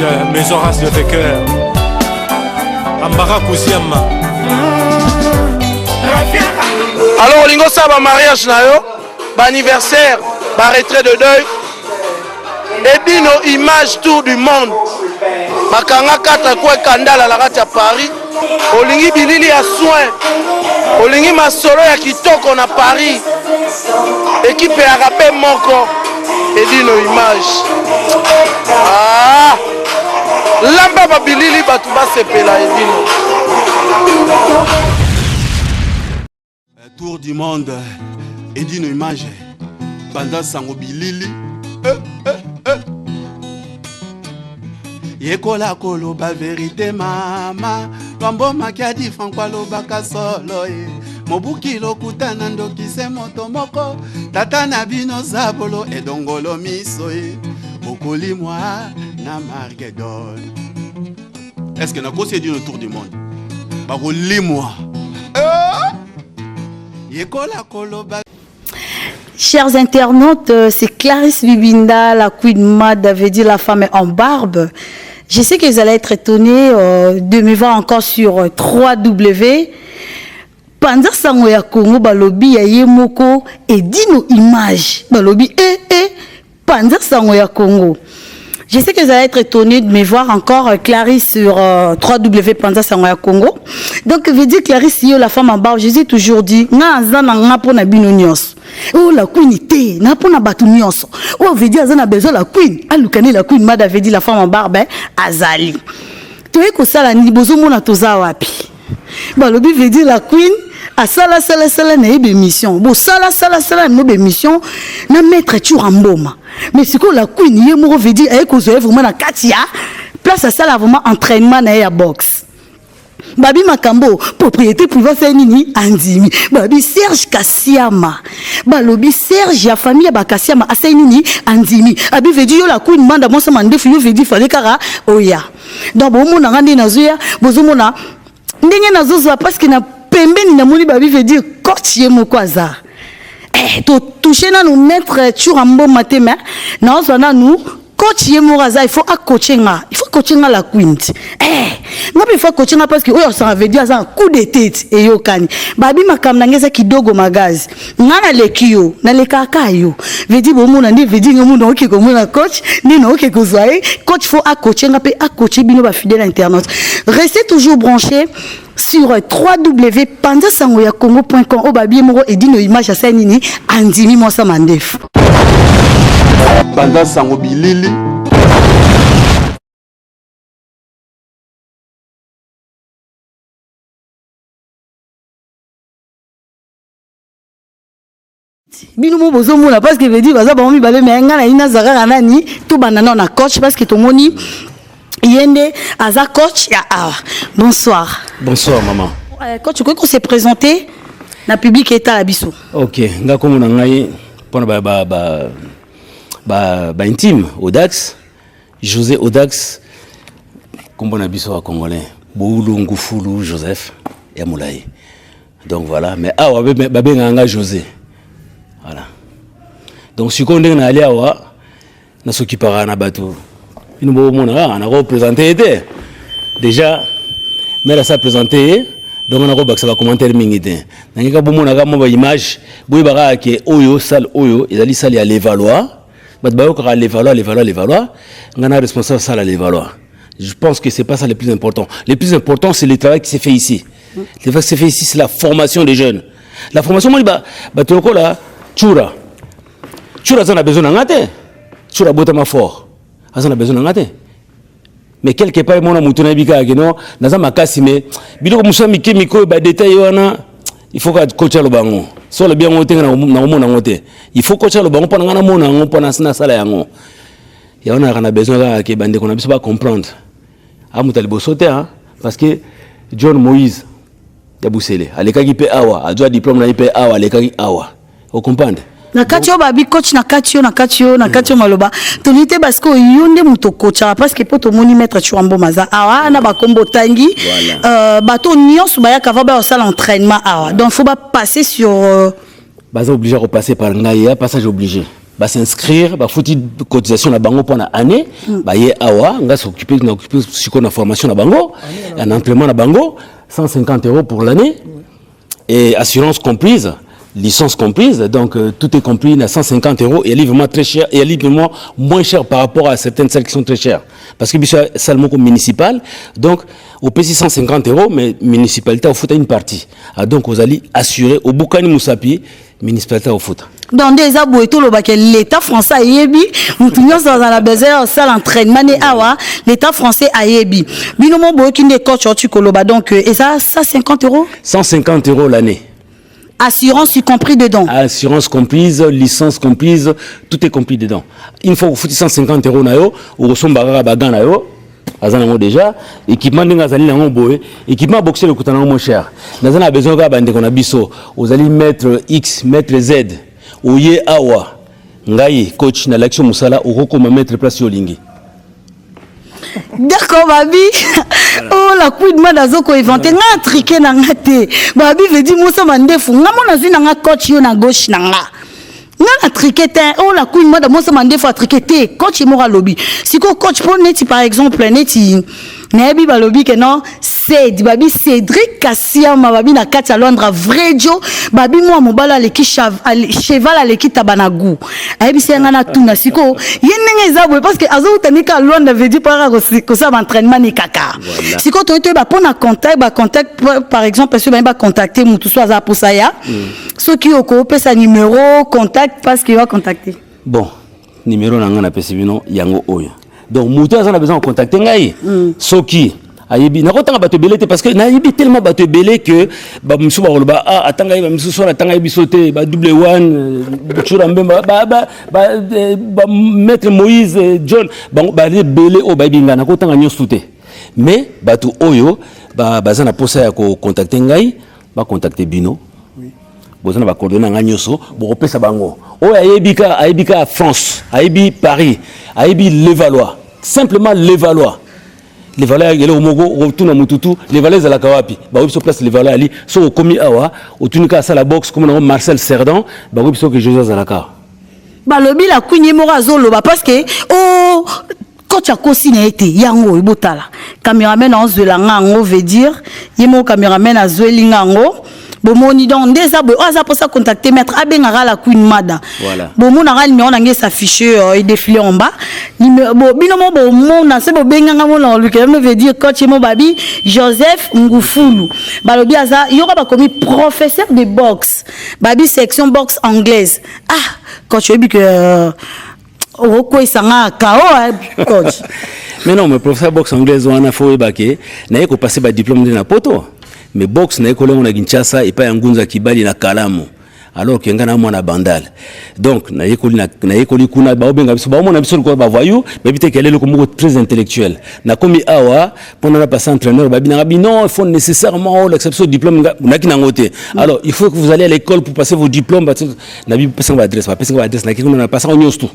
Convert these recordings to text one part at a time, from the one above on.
Image, Maison Race de Vainqueur. Ambara Kouziama. Alors olingi osala ba mariage na yo, ba anniversaire, ba retrait de deuil, Edino image tour du monde bakanga 4 coin kandala na kati ya Paris. Olingi bilili ya soin, olingi masolo ya kitoko na Paris, ekipe ya rabe moko Edino image. Ah, lamba babilili bato basepela Edino. Tour du monde Edino image banda sango bilili eh, eh, eh. Yekola koloba verite mama Lwambo Makiadi Franco alobaka solo ye mobuki lokuta na ndoki se moto moko tata na bino zabolo edongolo miso ye bokolimwa na Margedon. Est-ce que nakosi Edino tour du monde bakolimwa eh? Yekola koloba. Chers internautes, c'est Clarisse Bibinda, la Queen Mad, veut dire la femme en barbe. Je sais que vous allez être étonnés de me voir encore sur 3W. Panza sango ya Congo balobi ya ye moko Edino image. Balobi eh eh Panza sango ya Congo. Je sais que vous allez être étonnés de me voir encore Clarisse sur 3W Panza Sango ya Congo. Donc, je veux dire Clarisse, yo, la femme en barbe, je vous ai toujours dit, nga aza na nga pona bino nyonso. Oh, la queen te, na pona batu nyonso. Oh, veut dire aza na besoin la queen. Alukane la queen, mada veut dire la femme en barbe, hein, azali. Toye kosala nini, bozomona toza wapi? Balobi veut dire la queen, asala sala sala na ye bémission. Bo sala sala sala na bémission na maître Tshoura Mboma. Mais sikoyo la queen ye moko veut dire aye kozwa ye vraiment na kati ya place asala vraiment entraînement na ye ya boxe. Babi makambo propriété privée c'est nini andimi. Babi Serge Kasiama. Balobi Serge ya famille ya Bakasiama asai nini andimi. Abi veut dire yo la queen manda mwasa mandefu yo veut dire fallait kaka oya. Donc bomona nga nde nazoya bozomona ndenge nazozwa parce que na pembeni namoni babi veut dire coach ye moko aza. Eh, to toucher nanu maître Tshoura Mboma te mais nazwa nanu coach ye moko aza, il faut acoacher nga, il faut coacher nga la queen. Eh, nga pe il faut coacher nga parce que oyo ça veut dire aza un coup de tête eyokani. Babi makambo na nga eza kidogo magazi. Nga naleki yo, nalekaka yo. Veut dire bomona nde veut dire nga mona oke komona coach, nde na oke kozwa ye. Coach faut acoacher nga pe acoacher bino ba fidèle internaute. Restez toujours branchés sur 3W panza sango ya congo point com. Oyo babi moko Edino image asali nini andimi mwasa mandefu. Panza sango bilili. Bino mo bozomona parce que veut dire baza bango mibale, mais nga na ye naza kaka nani tobanda nao na coach parce que tomoni ye nde aza coach ya awa. Bonsoir. Bonsoir maman. Coach, okoki ko se présenter na public etala biso? Ok, nga kombo na ngai mpona ba intime Audax, José Audax, kombo na biso ya congolais, Boulu Ngufulu Joseph ya Molai. Donc voilà, mais awa babengaka nga José. Voilà. Donc sikoyo ndenge nayali awa nasokipaka na bato bino bomona kaka nakopresente ye te déjà, mais asa présente ye donc nakobakisa bacommentaire mingi te. Nangi kaka bomona kaka mwa baimage, boyeba kaka ke oyo salle oyo ezali salle ya Levallois. Bato bayokaka Levallois, Levallois, Levallois, nga na responsable salle ya Levallois. Je pense que c'est pas ça le plus important. Le plus important, c'est le travail qui s'est fait ici. Le travail qui s'est fait ici, c'est la formation des jeunes. La formation, moi, bah, bah, là, Tshoura. Tshoura, ça a besoin d'un gâté. Tshoura, botama fort. Ça a besoin d'un gâté. Mais quelque part, mon amour, tu n'as pas non, naza makasi, mais, biloko musa mike miko, ba détail wana, il faut que coach aloba yango. So le bien ngote na na mona ngote. Il faut coach aloba yango pona na mona yango pona sina sala yango. Ya on a besoin kaka ke bandeko na biso ba comprendre. Amuta liboso te, hein, parce que John Moïse ya Busele alekaki pe awa, azwa diplôme na ye pe awa, alekaki awa. O comprendre? Na kati oyo babi coach, na kati yo, na kati yo, na kati yo maloba tolingi te parce que yo nde moto okochaka parce que po tomoni maître Tshoura Mboma aza awa na bakombo otangi. Voilà. Bato nyonso bayaka va bayosala entraînement awa, donc faut bapasser sur Baza obligé kopasser par ngai, ya passage obligé. Ba s'inscrire, ba futi cotisation na bango pona année, ba ye awa nga s'occuper na occuper siko na formation na bango, un entraînement na bango 150 euros pour l'année et assurance comprise, licence comprise, donc tout est compris à 150 euros et elle est vraiment très cher et elle est vraiment moins cher par rapport à certaines salles qui sont très chères parce que biso salle moko municipale, donc au PC 150 euros mais municipalité au foot une partie. Ah, donc aux alliés assuré au Bukani Moussapi municipalité au foot. Donc nde eza boye, tolobaka l'état français ayebi motu nyonso aza na besoin ya kosala entraînement ne awa, l'état français ayebi bino mo boyoki nde coach oti koloba. Donc eza 150 euros. 150 euros l'année. Assurance y compris dedans. Assurance comprise, licence comprise, tout est compris dedans. Une fois que vous 150 euros na yo, okosomba kaka ba gants na yo, aza nango déjà, équipement ndenge azali nango boye, équipement boxer ekuta nango moins cher. Naza na besoin kaka bandeko na biso, ozali maître X, maître Z, oye awa, ngai coach na lakisi mosala, okokoma maître place yo olingi. D'accord, babi. Oh, la queen mother azoko inventer nga triquer na nga te. Babi veut dire Moussa Mandefu, nga mona zui na nga coach yo na gauche na nga. Nga na triquer te. Oh, la queen mother Moussa Mandefu a triquer te. Coach mora lobby. Siko coach pour neti par exemple neti nayebi balobi ke non Ced, babi Cédric Kasiama, babi na kati ya Londres vrai Joe, babi mwa mobala aleki cheval aleki tabanagu. Ayebisi nga na tuna siko ye ndenge eza boye parce que azouta ni ka Londres veut dire para kosala entraînement ni kaka. Siko toyi toyeba mpona contact, ba contact par exemple soki baye ba contacter mutu so aza posa ya soki okopesa numéro contact parce que va contacter. Bon, numéro na nga napesi bino yango oyo. Donc mutu aza na besoin de contacter ngai, soki ayebi nakotanga bato ebele te parce que nayebi tellement bato ebele que bamosusu bakoloba ah atanga ye, bamisusu wana atanga ye biso te, ba double one Tshura Mbemba, ba maître Moïse John, bango bali ebele oyo bayebi ngai, nakotanga nyonso te. Mais bato oyo baza na posa ya kocontacte ngai, bacontacte bino, boza na bacoordonnées na ngai nyonso, bokopesa bango. Oyo ayebi ka, ayebi ka France, ayebi Paris, ayebi Levallois, simplement Levallois. Levallois eloko moko okotuna mututu Levallois ezalaka wapi, bakoyebi biso place Levallois ali. Soki okomi awa, otuni kaka asala boxe, komi nango Marcel Cerdan, bakoyebi biso ke José azalaka awa. Balobi la queen ye moko azoloba parce que oh, coach akosi na ye te. Yango oyo botala, cameraman azwela nga yango, veut dire ye moko cameraman azweli nga yango. Bomoni, donc nde eza boye, oyo aza mposa contacter maître, abengaka la queen mada. Bomonaka numéro na ngai s'affiche et défilé en bas. Bo bino mo bomona se bobenganga mona olukela me, veut dire coach mo babi Joseph Ngufulu, balobi aza yoka bakomi professeur de boxe, babi section boxe anglaise. Ah coach, oyebi que okokweyisa nga kao hein, coach. Mais non, mais professeur boxe anglaise wana, fo oyeba ke naye kopase badiplôme nde na poto, mais boxe naye kolengo na Kinshasa epai ya Ngunza Kibali na Kalamu, alors ke ngai na mwana Bandal. Donc nayekoli nayekoli kuna, baobenga biso, baomona biso lokola bavoyou, bayebi te kele eloko moko très intellectuel. Nakomi awa mpona na passe entraîneur, babi nanga bi non, il faut nécessairement olakisa biso diplôme. Nga naki nango te. Alors il faut que vous allez à l'école pour passer vos diplômes. Nabi bapesanga baadresse, bapesanga baadresse, naki kuna, napasanga nyonso tu.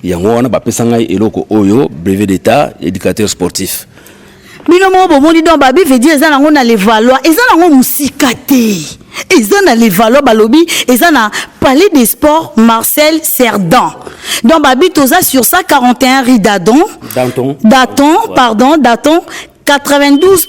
Yango wana bapesa ngai eloko oyo, brevet d'état éducateur sportif. Bino moko bomoni, donc babi veut dire eza nango na Levallois, eza nango mosika te, eza na Levallois. Balobi eza na palais des sports Marcel Cerdan. Donc babi toza sur 141 rue Dadon. Danton. Daton. Pardon, Daton, 92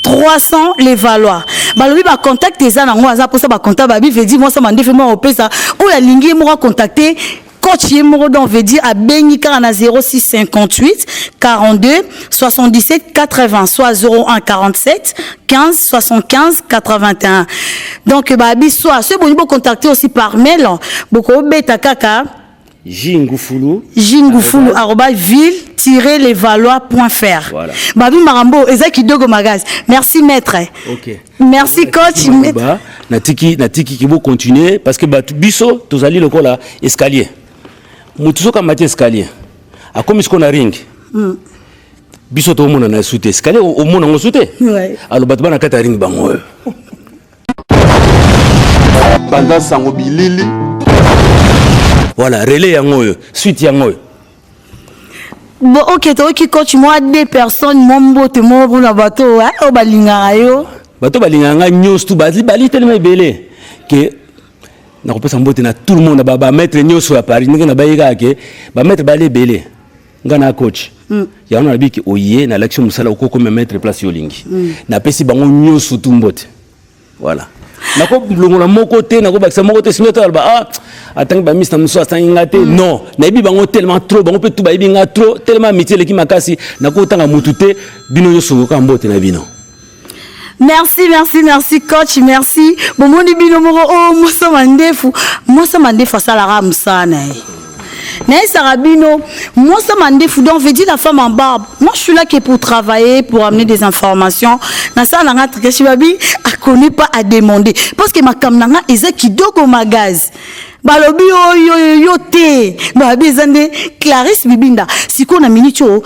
300 Levallois. Balobi bacontact eza nango, aza mposa bacontact, babi veut dire mwasa mandefe moko opesa oyo alingi ye moko acontacte coach ye moko. Donc veut dire abengi kaka na 06 58 42 77 80, soit 01 47 15 75 81. Donc babi soit soki bolingi bocontacter aussi par mail, bokobeta kaka Jingufulu. Jingufulu arobase ville-levallois.fr. Voilà. Babi makambo eza kidogo makasi. Merci maître. Ok. Merci coach. Ba natiki natiki kibo continuer parce que bato biso tozali lokola escalier. Motu soki amati escalier, akomi sikoyo na ring, biso toomona na su te escalier, omona yango su te. Alors bato bana kati ya ring, bango oyo. Banda sango bilili. Voilà, relais yango oyo, suite yango oyo. Bon, ok, toyoki coach, moi deux personnes mo mbote moko mpona bato oyo balingaka yo. Bato balingaka ngai nyonso tu, bali telema ebele ke. Nakopesa mbote na tout le monde, ba ba maître nyonso ya Paris, ndenge nabayi kaka ke ba maître bali ebele. Nga na coach yango nalobi ke oye nalakisi mosala, okokoma maître place yo olingi. Napesi bango nyonso tu mbote. Voilà, nakolongola moko te, nakobakisa moko te. Sinon taloba: "Ah, atangi bamisi na mosusu, atangi nga te." Non, nayebi bango tellement trop, bango mpe tu bayebi nga trop, tellement amitié eleki makasi. Nakotanga mutu te, bino nyonso koka mbote na bino. Merci, merci, merci coach, merci. Bomoni bino moko o mwasa mandefu, mwasa mandefu asalaka mosala na ye. Nayesaka bino mwasa mandefu, donc veut dire la femme en barbe. Moi, je suis là que pour travailler, pour amener des informations. Nasala nanga trikeshi babi akoni pas à demander, parce que makambo nanga eza kitoko magazi. Balobi oyo yo te, babi eza nde Clarisse Bibinda. Sikoyo na minute oyo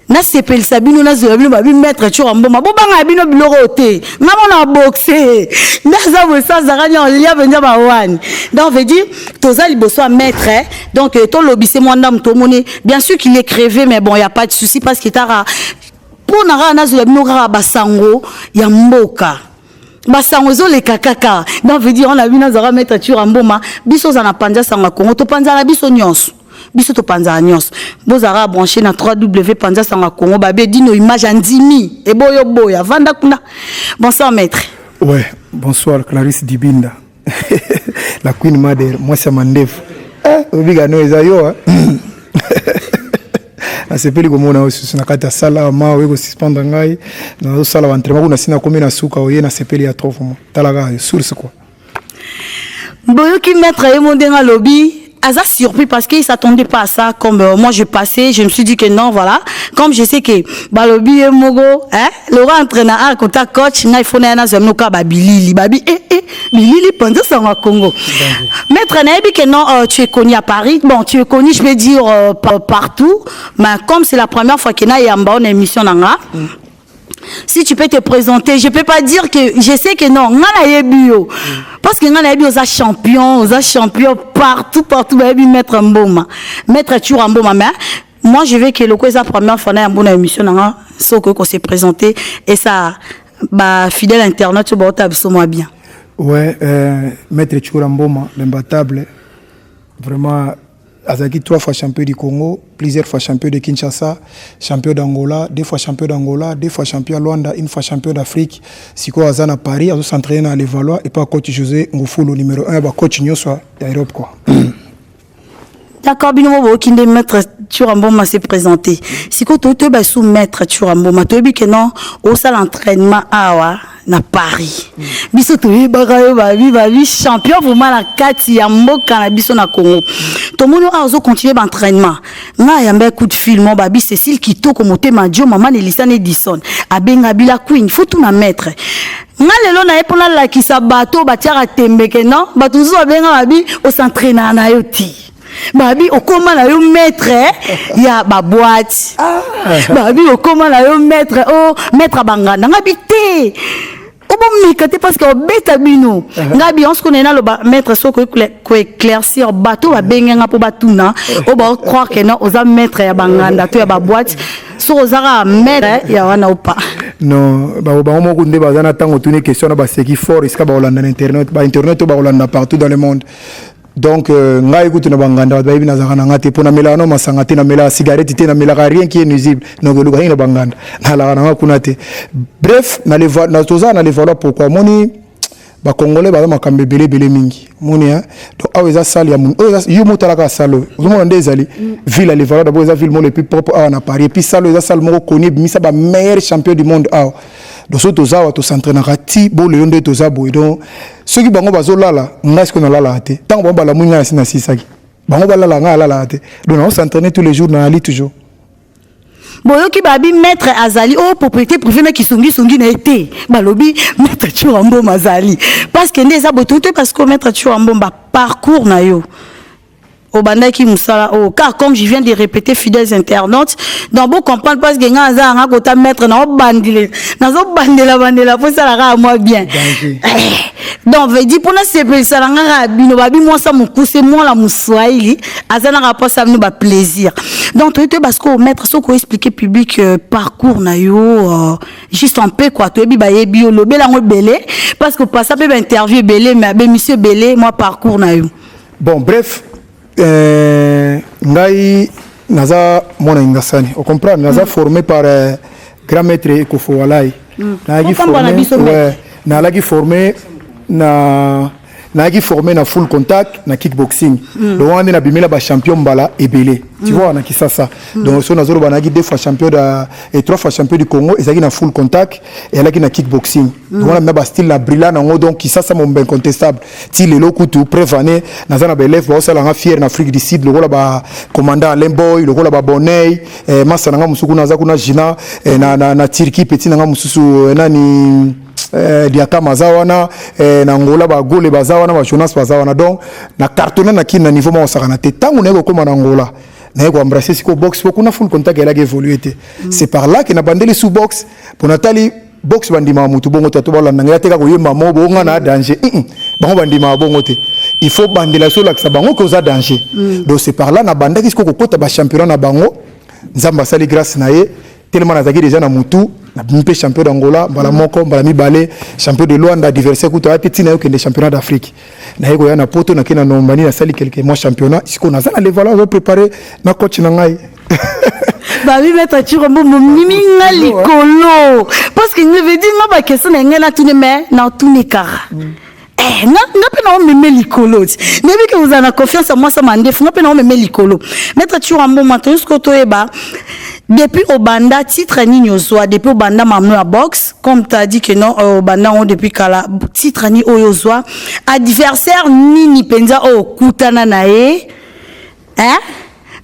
nasepelisa bino, nazwela bino babi maître Tshoura Mboma. Bobanga bino biloko oyo te, nga mona boxe nde aza boye, azalaka nyonso lia mpenza bawani. Donc veut dire toza liboso ya maître, donc tolobise mwa ndamu. Tomoni bien sûr qu'il est crevé, mais bon, y a pas de souci, parce que tara mpo na kaka nazwela bino kaka basango ya mboka, basango ezoleka kaka. Donc veut dire wana bino azalaka maître Tshoura Mboma. Biso oza na panza sango ya Kongo, topanzala biso nyonso, biso topanzaka nyonso. Bozalaka branché na 3W Panza Sango ya Congo. Babe dino image andimi eboyo boya vanda kuna. Bonsoir maître. Ouais, bonsoir Clarisse Dibinda, la Queen Mother, mwasi ya mandefu. Eh, obiga no eza yo, hein. Nasepeli komona oyo susu na kati ya sala ma oye kosuspendre ngai. Nazosala baentraînement kuna, nasi nakomi na suka. Oye, nasepeli ya trop vraiment. Talaka source quoi. Boyoki maître ye mo ndenge alobi, aza surpris parce qu'il s'attendait pas à ça. Comme moi je passais, je me suis dit que non, voilà, comme je sais que balobi ye moko, hein, Laurent entraîneur a kota coach ngai, faut na nazwa mino kaka babilili babi eh eh bilili panza sango ya Congo. Maître, nayebi que non, tu es connu à Paris. Bon, tu es connu, je peux dire partout, mais comme c'est la première fois que na yamba on émission nanga, si tu peux te présenter. Je peux pas dire que je sais que non, nga nayebi yo, parce que nga nayebi oza champion, oza champion partout, partout bayebi maître Mboma, maître Tshoura Mboma. Mais moi, je veux que loko eza première fois na yambo na émission nanga, soki ko se présenter et ça ba fidèle internaute oyo baota biso mwa bien. Ouais, maître Tshoura Mboma, l'imbattable, vraiment. Azalaki trois fois champion du Congo, plusieurs fois champion de Kinshasa, champion d'Angola, deux fois champion d'Angola, deux fois champion à Luanda, une fois champion d'Afrique. Sikoyo aza na Paris, azos'entraîner na Levallois et pas coach José Ngufulu, numéro 1 bacoach nyonso ya Europe quoi. D'accord, bino mo boyoki nde maître Tshoura Mboma se présenté. Sikoyo toyeba su maître Tshoura Mboma, toyebi ke non, osala entraînement awa na Paris. Biso toyebaka yo babi champion vraiment na kati ya mboka na biso na Congo. Tomoni awa ozocontinue baentraînement. Ngai ayamba coup de fil mo babi Cécile Kitoko motema dio, mama Nelisa Edison abenga bila queen faut tuna maître. Nga lelo na ye mpo nalakisa bato batiaka tembeke non, bato mosusu babenga babi os'entraînaka na yo te, babi okóma na yo maître ya baboîte, babi okóma na yo maître o maître ya banganda. Nga bi te, obomeka te, parce que obeta bino. Nga bi once kone naloba maître, soki koéclaircir bato babengenga mpo batuna oyo baocroire ke non, oza maître ya banganda to ya baboîte, soki ozaka maître ya wana opa. Non, bango moko nde baza na ntango otuni question na baseki fort esika bakolanda na internet, bainternet oyo bakolanda partout dans le monde. Donc ngai kutu na banganda, bato bayebi nazalaka na nga te, mpo namelaka no masanga te, namelaka cigarette te, namelaka rien qui est nuisible. Donc eluka ngi na banganda, nalaka na nga kuna te. Bref, toza na Levallois. Pourquoi? Moni bacongolais baza makambo ebele ebele mingi, moni, hein? Donc awa eza salle ya oyo yo motalaka salle oyo ozomona nde ezali ville ya Levallois. D'abord eza ville moko le plus propre awa na Paris, et puis salle oyo eza salle moko connue, ebimisa bameilleur champion du monde awa. Donc soki toza awa, tos'entraînaka ti bo lelo nde toza boye. Donc soki bango bazolala, ngai sikoyo nalalaka te. Ntango bango balamui, ngai nasi nasisaki. Bango balala, ngai alalaka te. Donc naos'entraîner tous les jours, nayali toujours. Boyoki babi maître azali oyo propriété privée na kisongisongi na ye te. Balobi maître Tshoura Mboma azali parce que nde eza boye. Toyi te parce que maître Tshoura Mboma, parcours na yo. Obandaki mosala oyo car, comme je viens de répéter, fidèles internautes, donc bo comprendre parce que nga aza yanga kota maître na obandile, nazobandela bandela mpo esalaka mwa bien. Donc veut dire mpona sepelisa na nga kaka bino babi mwasa mokuse, mwana moswahili aza naka mposa bino baplaisir. Donc toyebi toyeba sikoyo, maître, soki oexpliquer public parcours na yo juste un peu quoi. Toyebi, bayebi yo, lobela yango ebele parce que opasa mpe bainterview ebele, mais baémission ebele, mwa parcours na yo. Bon, bref, ngai naza mwana Ingasani, ocomprendre, naza formé par grand maître Ekofo Walai. Nazalaki Okambo na biso, maître. Ouais, nazalaki formé na full contact, na kickboxing. Donc wana nde nabimela bachampion mbala ebele, tu vois, na Kisasa. Donc so nazoloba, nazalaki deux fois champion et trois fois champion du Congo. Ezalaki na full contact, ezalaki na kickboxing. Donc wana na bastyle na brila nango. Donc Kisasa momba incontestable ti lelo. Kutu preuve ane, naza na baélève baosalanga fier na Afrique du Sud, lokola bacommandant Alain Boy, lokola baboney masa na nga mosusu kuna aza kuna Gina na Turquie, petit na nga mosusu nani Diakama aza wana na Angola, bagole baza wana, bajonas baza wana. Donc na cartonné na Kini na niveau moko osakana te. Ntango naye kokóma na Angola, naye koembrasser sikoyo boxe, po kuna full contact elaki évolue te. C'est par là ke nabandeli su boxe, mpo natali boxe bandimaka motu bongo te. Ato balanda ngai ateka koyemba mo bonga na danger. Bango bandimaka bongo te, il faut bandela so olakisa bango ke oza danger. Donc c'est par là nabandaki sikoyo kokota bachampionnat na bango. Nzambe asali grâce na ye tellement nazalaki déjà na mutu, nabimi mpe champion d'Angola mbala moko, mbala mibale, champion de Luanda, adversaire kutu aya te. Ntina ye okende championnat d'Afrique, naye koya na Poto, nake na Normandie, nasali quelque mois championnat. Sikoyo naza na Levallois, azoprépare na coach na ngai. Babi, maître Tshirombo, momimi nga likolo parce que nge veut dire nga baquestion na ngai natuni, mais natuni kaka. Eh, nga mpe naomeme likolo ti nayebi ke ozala na confiance ya mwasi ya mandefu. Nga mpe naomeme likolo, maître Tshirombo. Mato sikoyo toyeba depuis obanda, titre nini ozwa depuis obanda mamno ya boxe? Comme tu as dit que non, obanda yango depuis kala, titre nini oyo ozwa? Adversaire nini mpenza oyo okutana na ye, hein?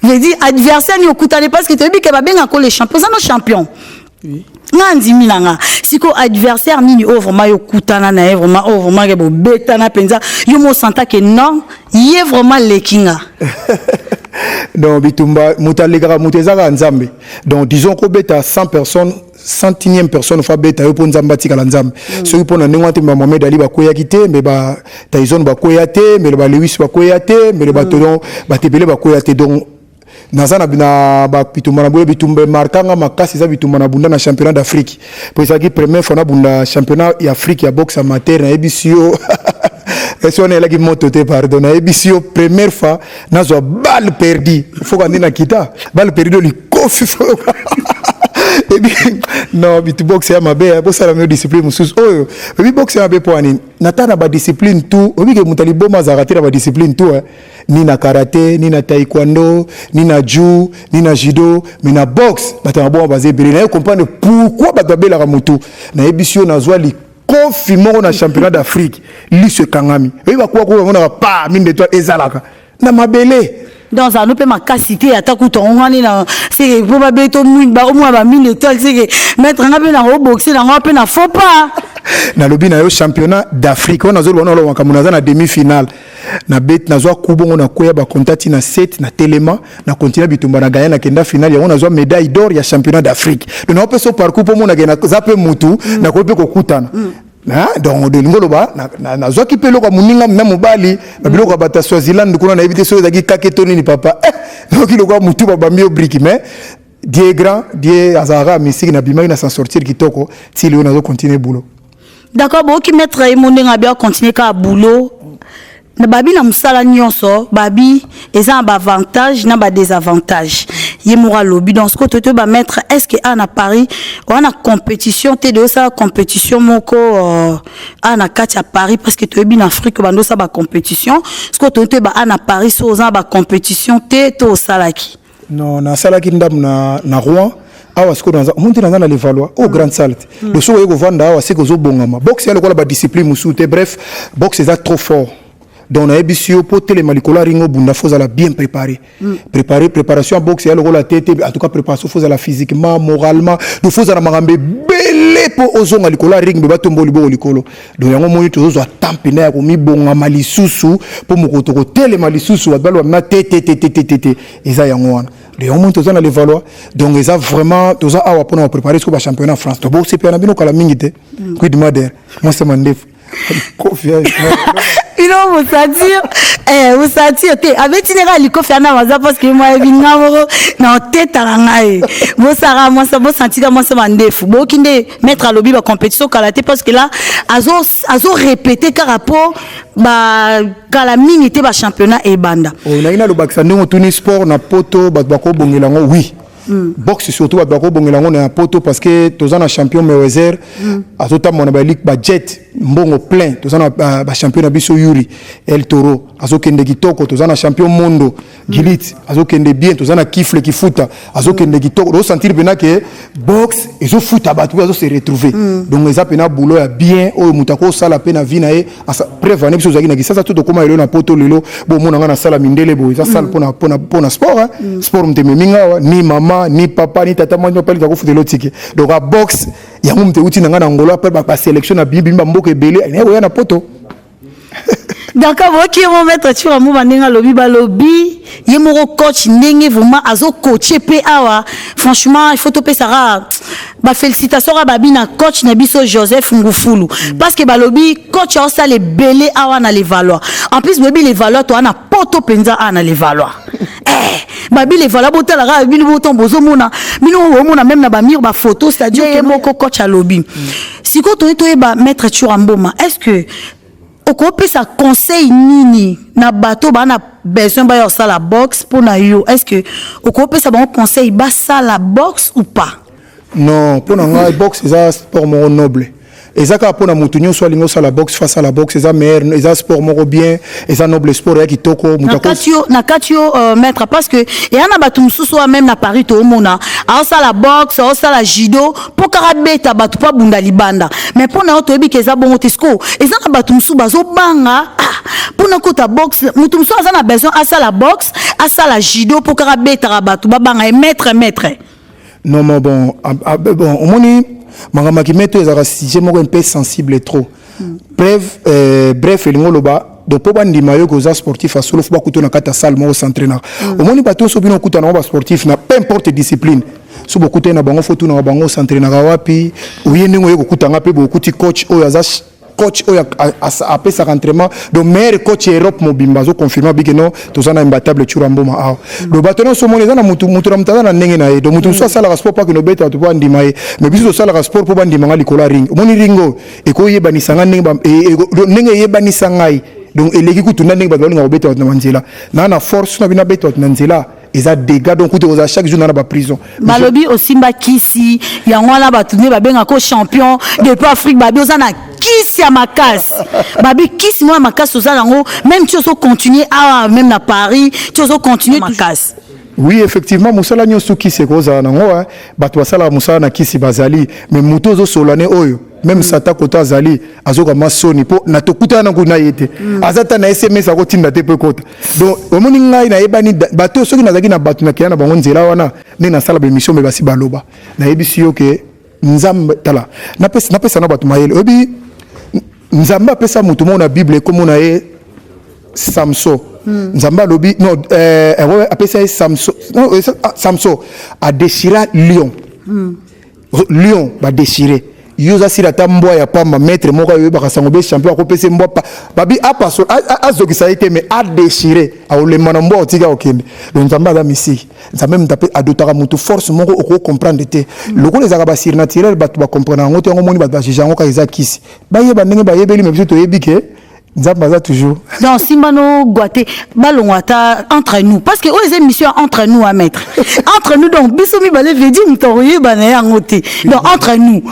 Veut dire adversaire nini okutani, parce que toyebi ke babengaka le champion, oza no champion. Nga ndimi na nga sikoyo, adversaire nini oyo vraiment yo okutana na ye, vraiment oyo vraiment ke bobetana mpenza, yo mosanta ke non, ye vraiment leki nga? Donc bitumba, moto alekaka moto eza kaka Nzambe. Donc disons kobeta 100 personnes, 101e personne fo abeta yo mpo Nzambe atikala Nzambe. Soki mpo na ndenge wana te, ba Mohamed Ali bakweyaki te, me ba Tyson bakweya te, mbele ba Lewis bakweya te, mbele bato, donc bato ebele bakweya te. Donc naza na bitumba na boye, bitumba emarkanga makasi eza bitumba na bunda na championnat d'Afrique, po ezalaki première fois nabunda championnat ya Afrique ya boxe amateur. Nayebisi yo, esi wana elaki moto te, pardon. Nayebisi yo, première fois nazwa balle perdue, foka nde nakita balle perdue, likofi foyoka ebi. Non, bitu boxe ya mabe, bosala mio discipline mosusu oyo oyebi. Boxe ya mabe mpo anini? Nata na badiscipline tout, oyebi ke moto aliboma azalaka te na badiscipline tout, eh. Ni na karaté, ni na taekwondo, ni na ju, ni na judo, mais na boxe bato ya maboma baza ebele. Naye comprendre pourquoi bato babelaka motu. Nayebisi yo, nazwa likofi moko na championnat d'Afrique, liso ekangami. Oyebi bakuwa kuwa bamonaka pa mine de toi ezalaka na mabele. Donc ozala no mpe makasi te, ata kutu yango wani na seke mpo babeti omona bamine étoile, seke maître nga mpe nango oboxe nango mpe na faux pas. Nalobi na yo, championnat d'Afrique oyo nazoloba, wana oloba makambo, naza na demi finale na bet, nazwa ku bongo, nakwea bakonta ti na 7, na telema, na continue bitumba, na gagner, nakenda finale yango, nazwa médaille d'or ya championnat d'Afrique. Donc naopesa o parcours mpo monake naza mpe mutu, nakoki mpe kokutana. Donc olingi oloba nazwaki mpe eloko ya moninga na mobali, babiloko ya bato ya Swaziland kuna, nayebi te soki ezalaki kake to nini. Papa, nayoki lokola mutu babambi yo briki, mais Dieu est grand, Dieu azalaka mystique. Nabimaki na s'en sortir kitoko ti lelo, nazocontinue boulot. D'accord, boyoki maître ye mo ndenge abi acontinue kaka boulot na babi na mosala nyonso. Babi eza na baavantage na badésavantage, ye moko alobi. Donc sikoyo toyeba, bamaître, est ce que awa na Paris oza na compétition te, de osala compétition moko awa na kati ya Paris? Parce que toyebi na Afrique bando osala bacompétition. Sikoyo toyebi, toyeba awa na Paris so oza na bacompétition te to osalaki? Non, nasalaki ndambo na Rouen. Awa sikoyo naza omoni te, naza na Levallois oyo grande salle te. Le soki oye kovanda awa, seke ozobongama. Boxe ya lokola badiscipline mosusu te. Bref, boxe eza trop fort. Donc nayebisi yo, mpo telema likolo ya ring, obunda, faut ozala bien préparé. Préparé, préparation ya boxe ya lokola te te. En tout cas, préparation, faut ozala physiquement, moralement. Donc faut ozala makambo ebele mpo ozonga likolo ya ring mpe batomba liboko likolo. Donc yango moni tozozwa temps mpena ya komibongama lisusu mpo mokolo tokotelema lisusu, bato baloba na te te te te te te te. Eza yango wana. Donc yango moni toza na Levallois. Donc eza vraiment, toza awa mpona bapréparer siko bachampionnat France. Tobosepela na bino kala mingi te. Queen Mother, mwasi mandefu, kofi. Bino bosentir, bosentir te, abeti ndenge likofi ana baza, parce que mo ayebi nga moko na otetaka ngai. Bosaka mwasa, bosentika mwasa mandefu. Boyoki nde maître alobi bacompétition kala te, parce que là azorépéter kaka mpo bakala mingi te bachampionnat ebanda. Nayi nalobakisa ndenge otuni sport na Poto, bato bakobongela yango, oui. Boxe surtout, bato bakobongela yango na Poto, parce que toza na champion Mayweather, azotambola na balik bajet, mbongo plein. Toza na bachampion na biso Yuri El Toro, azokende kitoko. Toza na champion Mondo Gilit, azokende bien. Toza na Kifle Kifuta, azokende kitoko. Ozosentir mpena ke boxe ezofuta, bato mpe azose retrouver. Donc eza mpena boulot ya bien oyo moto akosala mpe na vie na ye. Preuve ane, biso ozalaki na Kisasa to tokóma lelo na Poto. Lelo bomona nga nasala mindele boye, eza sale mpona sport, hein. Sport moto ememi nga awa, ni mama, ni papa, ni tata mwasi papa akofutela otike. Donc a boxe yango moto euti na ngai na Ngolo, apres basélection na bimi bamboka ebele, naye koya na Poto. D'accord, boyoki ye mo maître Tshoura Mboma ndenge alobi. Balobi ye moko coach, ndenge vraiment azocoacher mpe awa. Franchement, il faut topesaka bafélicitation kaka babi na coach na biso Joseph Ngufulu, parce que balobi coach aosala ebele awa na Levallois. En plus, boyebi Levallois, toa na Poto mpenza awa na Levallois. Babi Levallois, botalaka bino boton, bozomona bino, bomona même na bamur bafoto, c'est-à-dire ye moko coach alobi. Sikoyo toye toyeba, maître Tshoura Mboma, est ce que okopesa conseil nini na bato baa na besoin baya kosala boxe? Mpo na yo, est ce que okopesa bango conseil basala boxe ou pas? Non, mpo na ngai, boxe eza sport moko noble. Eza kaka mpona motu nyonso alingi osala boxe, fa asala boxe. Eza meilleur, eza sport moko bien, eza noble, sport ya kitoko. Na kati yo, maître, parce que eya na bato mosusu oyo même na Paris toomona aosala boxe, aosala judo mpo kaka beta bato mpo abunda libanda. Mais mpo na yo, toyebi ke eza bongo te. Siko eza na bato mosusu bazobanga, ah, mpona kota boxe. Motu mosusu aza na besoin asala boxe, asala judo mpo kaka betaka bato, babanga ye maître, maître. Non, mais bon, ah, bon, omoni makambo ya kimaître ezalaka sujet moko mpe sensible trop. Bref, bref, elingi oloba, donc mpo bandima yo koza sportif ya solo, faut bakuta na kati ya salle moko s'entraînaka. Omoni bato nyonso bino okutana bango basportif na peu importe discipline, so bokutani na bango, faut tunaka bango: "S'entraînaka wapi?" Oye ndenge oye kokutanga mpe bokuti coach oyo aza coach oyo apesaka entraînement, donc meilleur coach ya Europe mobimba azoconfirme abike no, toza na imbattable Tshoura Mboma awa. Donc bato nyonso omoni eza na mutu, mutu na mutu aza na ndenge na ye. Donc mutu mosusu asalaka sport mpo akende obeta bato mpo andima ye, mais biso tosalaka sport mpo bandima nga likolo ya ring. Omoni ring oyo ekoyebanisa nga ndenge ndenge eyebanisa ngai. Donc eleki kutu na ndenge bato balinga kobeta bato na banzela. Naa na force na bino, abeta bato na nzela eza dégâts. Donc kutu kozala chaque jour na baprison. Balobi osimba kisi, yango wana bato nde babengaka champion depuis Afrique. Babi oza na kisi ya makasi, babi kisi moko ya makasi oza yango, même ti ozocontinue awa, même na Paris ti ozocontinue makasi. Oui, effectivement, mosala nyonso kisi ekozala nango. Bato basalaka mosala na kisi bazali, mais moto ozosola ne oyo, même sata koto azali, azokama soni mpo na tokutana na kuna ye te, aza ta na SMS akotinda te mpo ekota. Donc omoni ngai nayebani bato, soki nazalaki na bato nakeya na bango nzela wana nde nasala baémission, me basi baloba. Nayebisi yo ke Nzambe, tala, napesa na bato mayele. Oyebi Nzambe apesa motu moko na Bible, ekomona ye Samson. Nzambe alobi non, apesa ye Samson, non, ah, Samson adéchira lion. Lion badéchiré, yo oza sila ata mbwa ya pamba. Maître moko ayoyebaka sango be champion akopesa mbwa babi apaso azokisa ye te, mais adéchiré, aolemba na mbwa, otika okende. Donc Nzambe aza misiki. Nzambe moto ape adotaka motu force moko okocomprendre te. Lokola ezalaka basurnaturel, bato bacomprendre yango te. Yango moni bato bajuge yango kaka eza kisi, bayeba ndenge bayebeli, mais biso toyebi ke Nzambe aza toujours. Donc simba no gwa te, balongwa ata entre nous, parce que oyo eza émission ya entre nous, à maître, entre nous. Donc biso mibale, veut dire moto akoyeba na yango te. Donc entre nous,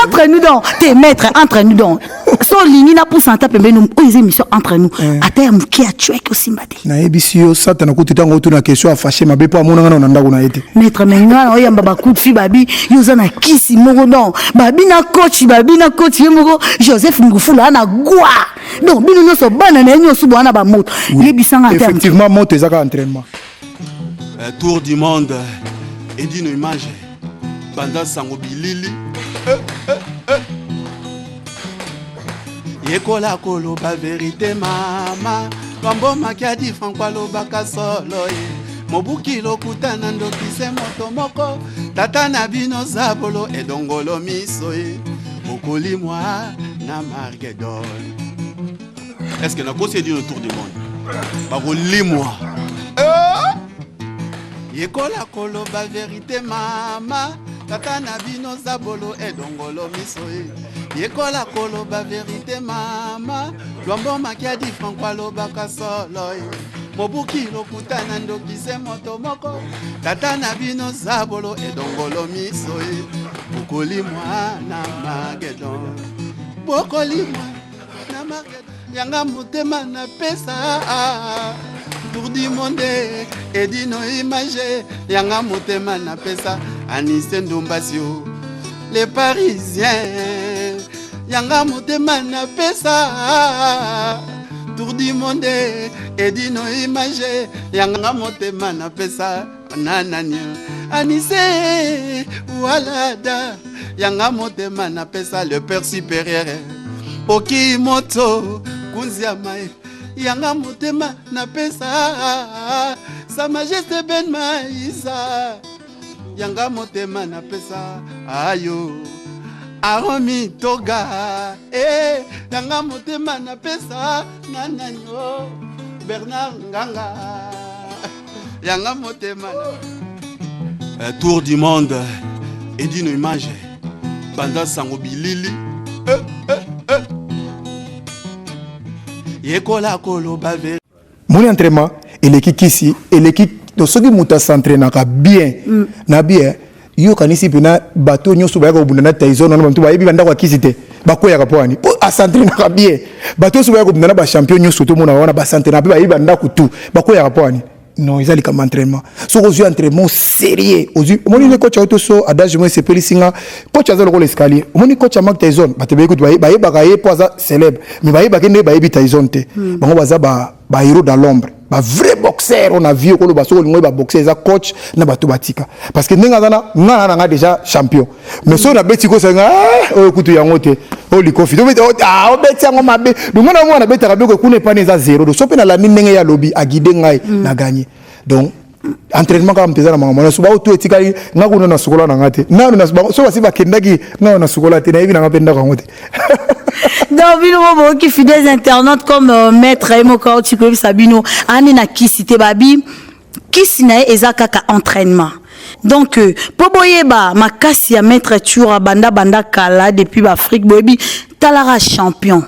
entre nous, donc te maître, entre nous. Donc so olingi napusa ata pembeni, oyo eza émission entre nous, ata ya moke ya cueke osimba te. Nayebisi yo, Satana kutu ntango otuna question, afâché mabe mpo amonanga nano na ndako na ye te. Maître, me nga na oyamba bacoup de fil, babi yo oza na kisi moko. Donc babi na coach, babi na coach ye moko Joseph Ngufulu aa na gwa. Donc bino nyonso bana na ye nyonso bowana bamoto, yebisanga te. Effectivement, moto eza kaka entraînement. Tour du monde, edino image, banda sango bilili. Yekola koloba verité mama. Lwambo Makiadi Franco alobaka solo ye. Mobuki lokuta na ndoki se moto moko. Tata na bino zabolo edongolo miso ye. Bokolimwa na Margedon. Est-ce que nakosi, edino tour du monde? Bakolimwa. Yekola koloba verité mama. Tata na bino zabolo edongolo miso ye. Yekola koloba verité mama. Lwambo Makiadi Franco alobaka solo ye. Mobuki lokuta na ndoki se moto moko. Tata na bino zabolo edongolo miso ye. Bokolimwa na Magedon. Bokolimwa na Magedon. Yanga motema napesa tour du monde, edino image. Yanga motema napesa Anise Ndombasio les Parisiens. Yanga motema napesa tour du monde, edino image. Yanga motema napesa nanani Anise Walada. Yanga motema napesa le père supérieur oki moto kunziama. Yanga motema napesa sa majesté Ben Maisa. Yanga motema napesa ayo Aromi Toga. Yanga motema napesa nananyo Bernard Nganga. Yanga motema. Tour du monde, edino image, banda sango bilili. Yekola koloba verité. Moni, entraînement eleki kisi, eleki. Donc soki moto as'entraînaka bien na bien, yokanisi mpena bato nyonso bayaka kobunda na Tyson wana, bato bayebi bandako ya kisi te, bakweyaka. Mpo wani? Mpo as'entraînaka bien. Bato nyonso bayaka kobunda na bachampion nyonso tomona wana, bas'entraînaka mpe, bayebi bandako tu, bakweyaka. Mpo wani? Non, eza likambo entraînement. Soki ozwi entraînement sérieux, ozwi, omoni nde coach auto so adage mo esepelisi nga. Coach aza lokola escalier. Omoni coach ya Mike Tyson, bato bayebi kutu, bayebaka ye mpo aza célèbre, mais bayebaki nde bayebi Tyson te. Bango baza ba héros dans l'ombre, bavrai boxeur. On a vu okoloba soki olingi oyeba boxeur, eza coach na bato batika, parce que ndenge aza na nga na nga déjà champion, mais soki nabeti kosenga oyo kutu yango te, oyo likofi obeti yango mabe. Donc nga na mwana nabetaka biloko kuna epani eza zéro. Donc so mpe nalandi ndenge ye alobi, aguide ngai, na gagné. Donc entraînement kaka moto eza na makambo nyonso. Baoto etikali nga kuna na sukola na nga te nanu. So basi bakendaki nanu na sukola te, nayebi nanga mpe ndako yango te. Donc bino mo boyoki, fidèles internautes, comme maître ye moko auti koyebisa bino, ani na kisi te, babi kisi na ye eza kaka entraînement. Donc mpo boyeba makasi ya maître Tshoura, banda banda kala depuis baAfrique, boyebi talaka champion,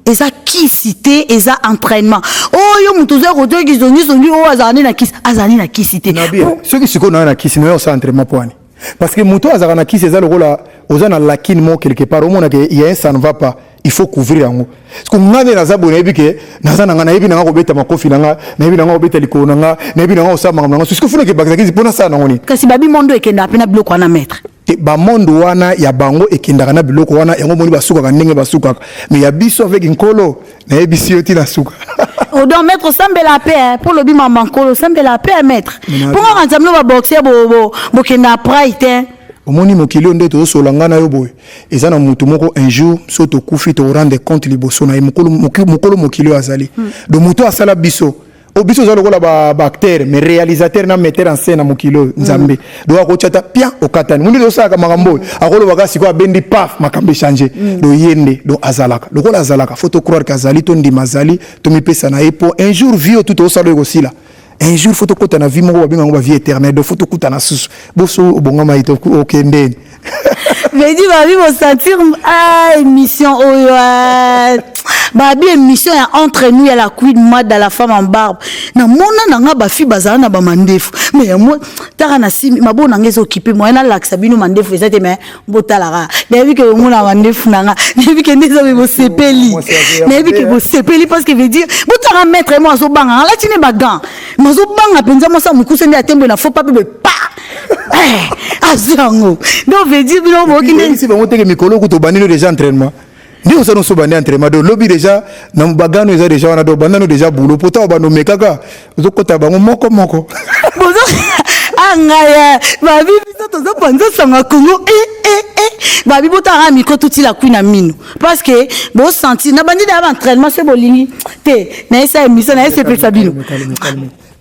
eza kisi te, eza entraînement. Oyo moto oza kotoki songisongi oyo azala nde na kisi, azala nde na kisi te. Na bien, soki sikoyo nayo na kisi, nayo osala entraînement mpo wani? Parce que moto oyo azalaka na kisi, eza lokola oza na lacune moko quelque part, omona ke y a un, ça ne va pas, il faut couvrir yango. Parce que nga nde naza boye, nayebi ke naza na nga, nayebi na nga kobeta makofi na nga, nayebi na nga kobeta likolo na nga, nayebi na nga kosala makambo na nga. Soki funaki ebakisa kisi, mpo nasala nango nini? Kasi babi mondo ekendaka mpe na biloko wana, maître. Te, bamonde wana ya bango ekendaka na biloko wana, yango moni basukaka ndenge basukaka. Mais ya biso, avec Nkolo, nayebisi yo, ntina suka. Oh, donc maître osambela mpe mpo lobi mama Nkolo, osambela mpe, maître? Mpo ngaka nzambe no baboxer bokenda aprai te. Omoni mokili oyo nde tozosola ngai na yo boye, eza na motu moko. Un jour so tokufi, tokorendre compte liboso na ye. Mokolo mokili oyo azali. Donc moto oyo asala biso, o biso oza lokola baacteur, mais réalisateur na metteur en scène na mokili oyo, Nzambe. Donc akotya ta pia okatani mundu tosalaka makambo oyo, akolobaka sikoyo abendi, paf, makambo echange. Donc ye nde, donc azalaka lokola azalaka, faut tocroire ke azali, tondima azali, tomipesa na ye, mpo un jour vie oyo tu tozosala oyo ekosila. Un jour faut tokɔta na vie moko babenga yango bavie éternelle. Donc faut tokutana susu boso obongama ye okendeni. Vedi babi bosentir, ah, émission oyo, ah, babi émission ya entre nous ya la Queen Mada, la femme en barbe. Namona na nga bafi bazala na bamandefu, mais yango taka na simi maboko na nga eza okipe moye nalakisa bino mandefu eza te. Mais botalaka, nayebi ke bomona mandefu na nga, nayebi ke nde eza boye, bosepeli, nayebi ke bosepeli, parce que veut dire botaka maître mo azobanga, alati ne bagants, mais azobanga mpenza mwasi ya mokuse nde atembe na faux pas mpe boye pa azwi yango. Donc veut dire bino boyoki nde Oyebisi bango teke mikolo kutu obandino déjà entraînement. Nde oza noso bandi entraînement, donc lobi déjà na bagano eza déjà wana, donc banda no déjà boulot po ntango bando omekaka, ozokota bango moko moko. Bozo angaya babi, biso tozopanza sango ya Kongo. Babi, botanga micro, totila kwi na mino, parce que bosentir na bandi na baentraînement. So bolingi te, nayesa émission, nayesepelisa bino.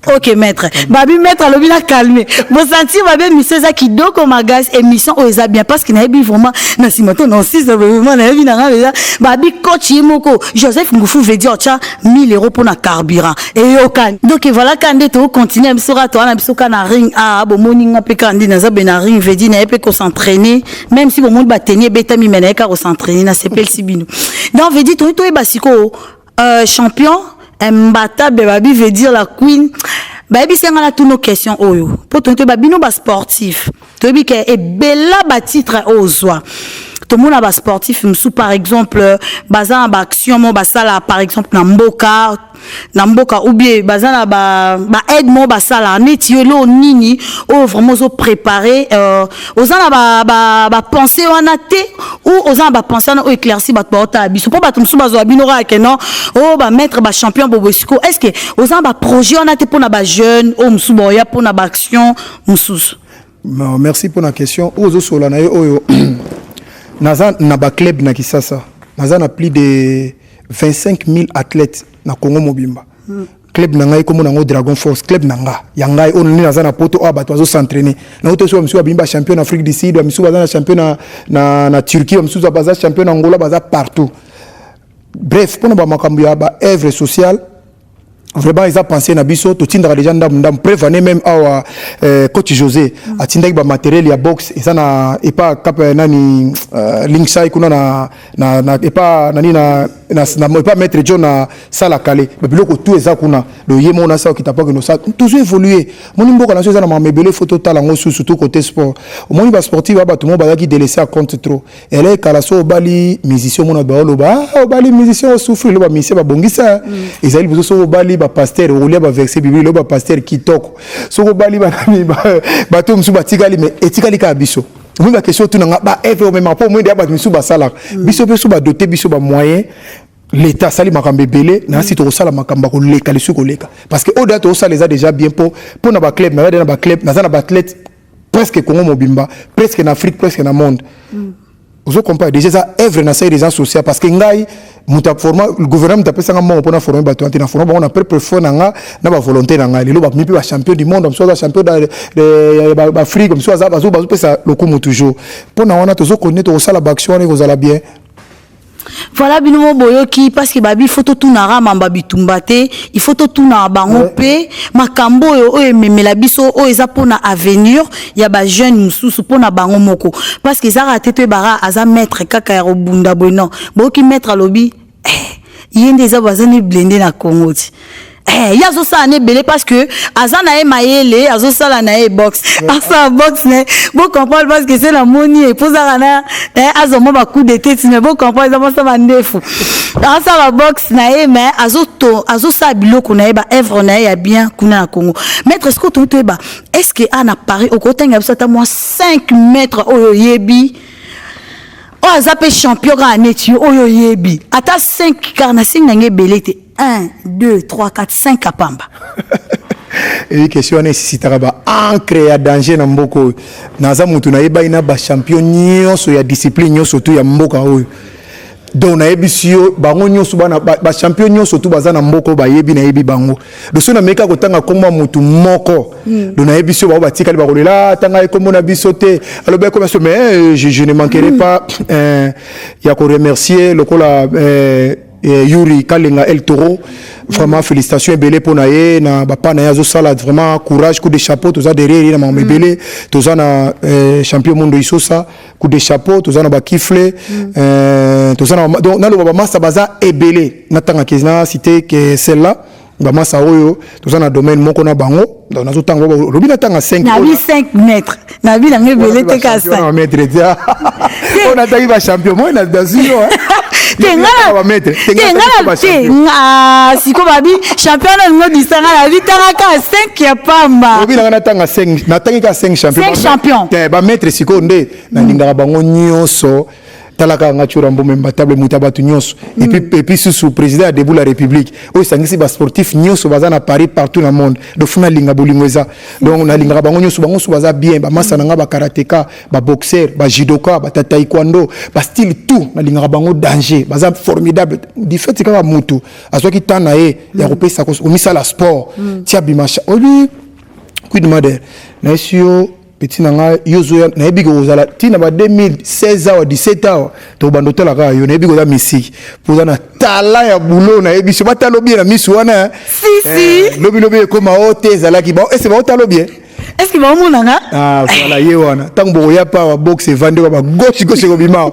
Ok maître, babi maître alobi na calme. Bosentir babi, émission eza kitoko makasi. Émission oyo eza bien parce que nayebi vraiment na nsima to na osisa vraiment, nayebi na nga eza. Babi coach ye moko Joseph Ngufu veut dire otya 1000 € mpona carburant eyokani. Donc voilà, ka nde tokocontinue biso kaka, towana biso ka na ring. A bomoni nga mpe kaka nde naza be na ring, veut dire naye mpe kos'entraîner, même si bomoni bateni ebetami, me naye kaka kos'entraîner, nasepelisi bino. Donc veut dire toyi toyeba sikoyo champion Mbatable, babi veut dire la queen, bayebisi nga na tuna question oyo mpo toyi toyeba bino basportif. Toyebi ke ebela batitre oyo ozwa, tomona basportif mosusu, par exemple baza na baaction mo basala, par exemple na mboka, ou bien baza na baaide mo basala. Neti yo, eloko nini oyo vraiment ozopréparé? Oza na bapensée wana te, ou oza na bapensée wana oyo éclairci bato baotala biso, mpo bato mosusu bazwa bino kaka ke non, oyo bamaître, bachampion bobo. Siko est ce que oza na baprojet wana te mpona bajeune oyo mosusu baoya mpona baaction mosusu? Merci pour la question. Oyo ozosola na ye oyo, naza na baclub na Kisasa, naza na plus de 25 000 athlètes na Congo mobimba. Club na ngai komona yango Dragon Force, club na nga ya ngai oyo nde naza na poto oyo bato bazos'entraîner nango te. So bamisusu babimi bachampion na Afrique du Sud, bamisusu baza na champion na Turquie, bamisusu baza champion na Angola, baza partout. Bref, mpona bamakambo ya baœuvre sociale, vraiment eza pensé na biso. Totindaka déjà ndambu ndambu. Preuve ane même awa, coach José atindaki bamatériel ya boxe, eza na epa kap nani, linksai kuna na epa nani na epa maître John na sala kale, babiloko tout eza kuna. Do ye moko nasala okita mpo akende osala. Toujours évoluer, moni mboka na so eza na makambo ebele, faut totala yango, surtout côté sport. Omoni basportif ba bato moko bazalaki délaissé à compte trop. Ele ekala so obali musicien, omona baoloba: "Ah, obali musicien, osouffrir." Lo bamusicien babongisa ezali liboso. Soki obali bapaster, okolia baverset bible. Lo bapaster kitoko. Soki obali banani, bato mosusu batikali, mais etikali kaka biso. Omoni baquestion otunanga, baœuvre omema mpo omoni deya bato misusu basalaka. Biso mpe so badote biso bamoyen, l'État asali makambo ebele na si tokosala makambo ya koleka lisusu koleka, parce que oyo deya tokosala eza déjà bien. Mpo na baclub naza na baclub, naza na baathlète presque Congo mobimba, presque na Afrique, presque na monde. Ozo comprendre déjà, eza œuvre na sali eza social, parce que ngai moto aforma gouvernement, moto apesanga mbongo mpona former bato wana te. Na forma bango na propre fond na nga, na bavolonté na ngai. Lelo bami mpe bachampion du monde, bamosusu aza champion baafrique, bamosusu aza bazopesa lokumu toujours. Mpona wana tozokontinue, tokosala baaction wana, ekozala bien. Voilà, bino mo boyoki, parce que babi faut totunaka mamba bitumba te, il faut totunaka bango mpe makambo oyo oyo ememela biso, oyo eza mpona avenir ya bajeune mosusu, mpona bango moko, parce que ezaka te toyebaka aza maître kaka ya kobunda boye. Non, boyoki maître alobi ye nde eza baza ne blende na Congo ti. Ye azosala na ebele parce que aza na ye mayele, azosala na ye boxe, asala boxe ne bocomprendre, parce que se namoni ye mpozaka na azwa mwa bacoup de tête, mais bocomprendre eza mosa bandefu, asala boxe na ye, mais azosala biloko na ye, baœuvre na ye ya bien kuna na Congo. Maître, est ce que otoyi toyeba, est ce que a na Paris okotanga biso ata mwa 5 maître oyo oyebi, oyo aza mpe champion kaka neti yo, oyo oyebi ata 5 kaka na 5 nange ebele te? 1, 2, 3, 4, 5 apamba. Eyi question wana esisitaka baancre ya danger na mboka oyo. Naza motu nayebaki na bachampion nyonso ya discipline nyonso tu ya mboka oyo. Donc nayebisi yo, bango nyonso bana bachampion nyonso tu baza na mboka oyo bayebi, nayebi bango. Donc soki nameki kotanga nkombo ya motu moko, donc nayebisi yo, bango batikali bakolela: "Atanga ye nkombo na biso te, alobi ekomi biso." Mais je ne manquerai pas ya koremercier lokola Yuri Kalenga El Toro. Vraiment félicitations ebele mpo na ye na bapa na ye azosala. Vraiment courage, coup de chapeau, toza derrière ye na makambo ebele. Toza na champion Mondo Isosa, coup de chapeau. Toza na bakifle, toza na, donc naloba bamasa baza ebele. Natanga na cité ke celle-là, bamasa oyo toza na domaine moko na bango. Donc nazotanga, olobi natanga 5. Nabi 5 mètres, nabi nango ebele te, ka 5. Mètre te, oyo natangi bachampion moi nazwi yo. Te, nga te, siko babi champion na ningo disanga, nabi tanga ka 5 ya pamba. Obi nanga natanga 5, natangi ka 5 champion. 5 champion. Te, bamaître sikoyo nde nalingaka bango nyonso. Tala kaka nga, Tshoura Mboma, imbattable, moto ya bato nyonso. Et puis susu président ya Debout la République, oyo esangisi basportif nyonso baza na Paris, partout na monde. Donc fu nalinga bolingo eza, donc nalingaka bango nyonso. Bango nyonso baza bien, bamasa na nga, bakarateka, baboxer, bajudoka, batataekwondo, bastyle tout, nalingaka bango danger, baza formidable. Du fait kaka motu azwaki temps na ye ya kopesa komisala sport ti abima oyebi Queen Mother, nayesi yo petit na ngai, yo ozoya, nayebi ke kozala ntina ba 2016 awa, 17 awa, tokobanda otala kaka yo. Nayebi koza misiki mpo oza na tala ya bulo. Nayebi so batala obie na misu wana. Si, si. Lobi lobi ekóma o te, ezalaki ese baotala obie. Est ce que baomonanga? Ah voilà, ye wana ntango bokoya pa awa, boxe evandi oka bagauche gauche ekobima.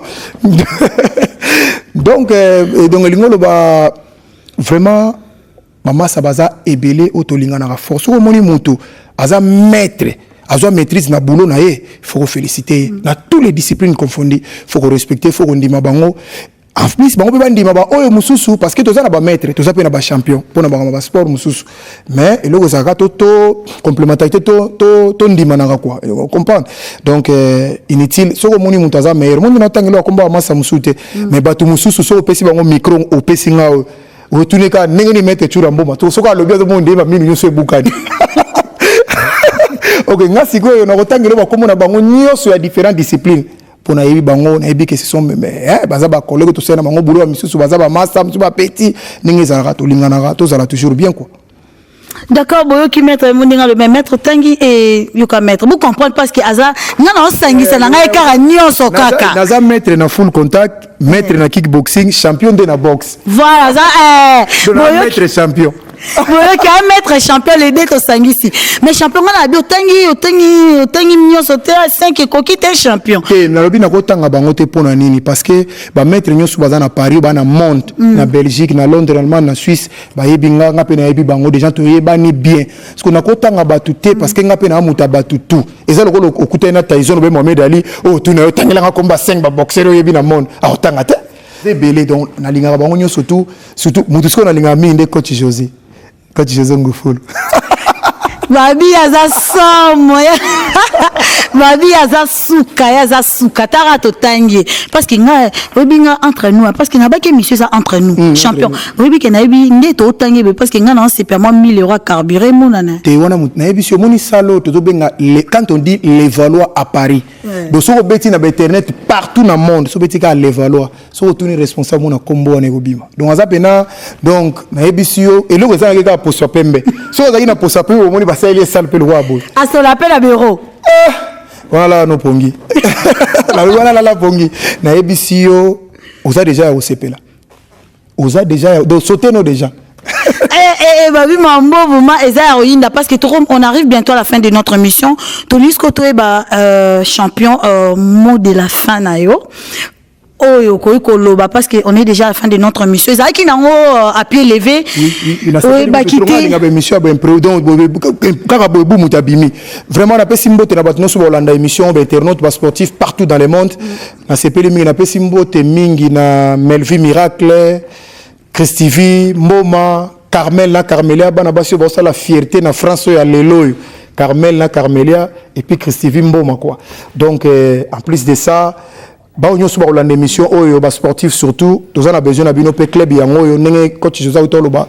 Donc elingi oloba vraiment bamasa baza ebele oyo tolinganaka fort. Soki omoni moto aza maître, azwa maîtrise na boulot na ye, faut koféliciter ye. Na tous les disciplines confondues, faut korespecter, faut kondima bango. En plus bango mpe bandima baoyo mosusu, parce que toza na bamaître, toza mpe na bachampion mpona bango basport mosusu. Mais eloko ezalaka to complémentarité, tondimanaka quoi, comprendre. Donc inutile soki omoni moto aza meilleur, mondi na otangela akomba bamasa mosusu te. Mais bato mosusu, soki opesi bango micro, opesi nga oyo, otuni kaka ndenge nini maître Tshoura Mboma, soki alobi, azomona ndenge baminu nyonso ebukani. Ok, nga sikoyo nakotangela bakombo na bango nyonso ya différentes disciplines mpo nayebi bango, nayebi ke ce sont baza bacollègue, tosala na bango boulot. Misusu baza bamasa, misusu bapeti. Ndenge ezalaka, tolinganaka, tozala toujours bien quoi. D'accord, boyoki maître mondinga le maître tangi e yoka maître, vous comprendre, parce que aza nga na osangisa na ngai kaka nyonso kaka. Naza maître na full contact, maître na kickboxing, champion nde na boxe. Voilà, aza maître champion. Boyoki, a maître champion, les deux tosangisi. Mais champion, nga na bi otangi nyonso te, 5 ekoki te, champion. Te, nalobi nakotanga bango te. Mpo na nini? Parce que bamaître nyonso baza na Paris, baa na monde, na Belgique, na Londres, na Allemagne, na Suisse, bayebi nga, nga mpe nayebi bango déjà, toyebani bien. Parce que nakotanga bato te, parce que nga mpe naa moto ya bato tout. Eza lokola okutani na Tyson obe Mohamed Ali, oyo tuna yo: otangelanga komba 5 baboxer oyebi na monde. Aotanga te, ebele. Donc nalingaka bango nyonso tout, surtout moto sikoyo nalingaka mingi nde coach José, coach José Ngufulu. Babi aza somo, babi aza suka, ye aza suka. Taka totangi ye, parce que nga oyebi nga entre nous, parce que nabaki émission eza entre nous. Champion, oyebi ke nayebi nde totangi ebe, parce que nga na osepela mwa 1000 euro carburant emonana. Te, wana nayebi si omoni sala oyo tozobenga quand on dit Levallois à Paris. Donc soki obeti na bainternet partout na monde, soki obeti kaka Levallois, soki otuni responsable, mona kombo wana ekobima. Donc aza pena. Donc nayebisi yo, eloko ezalaki kaka poso ya pembe. Soki ozalaki na poso ya pembe, omoni basaleli esale mpe lokwa boye. Asola mpe na bureau. Wana lala no pongi, nalobi wana lala pongi. Nayebisi yo, oza déjà ya kosepela, oza déjà donc sauter no déjà. Eh, eh, babi mambo vraiment eza ya koyinda, parce que on arrive bientôt à la fin de notre émission. Tolingi toyeba, champion, mot de la fin na yo oyo okoki koloba, parce que on est déjà à la fin de notre émission. Ezalaki nango à pied levé, oyebaki te. Émission ya boimprévu, donc kaka boye bu moto abimi. Vraiment napesi mbote na bato nyonso bolanda émission, bainternaute, basportif partout dans le monde. Nasepeli mingi, napesi mbote mingi na Melvi Miracle, Christivi Mboma, Carmel na Carmelia, bana basi oyo baosala fierté na France oyo ya lelo oyo, Carmel na Carmelia et puis Christivi Mboma quoi. Donc en plus de ça, bao nyonso bakolanda émission oyo, basportif surtout, toza na besoin na bino mpe. Club yango oyo, ndenge coach José auta oloba,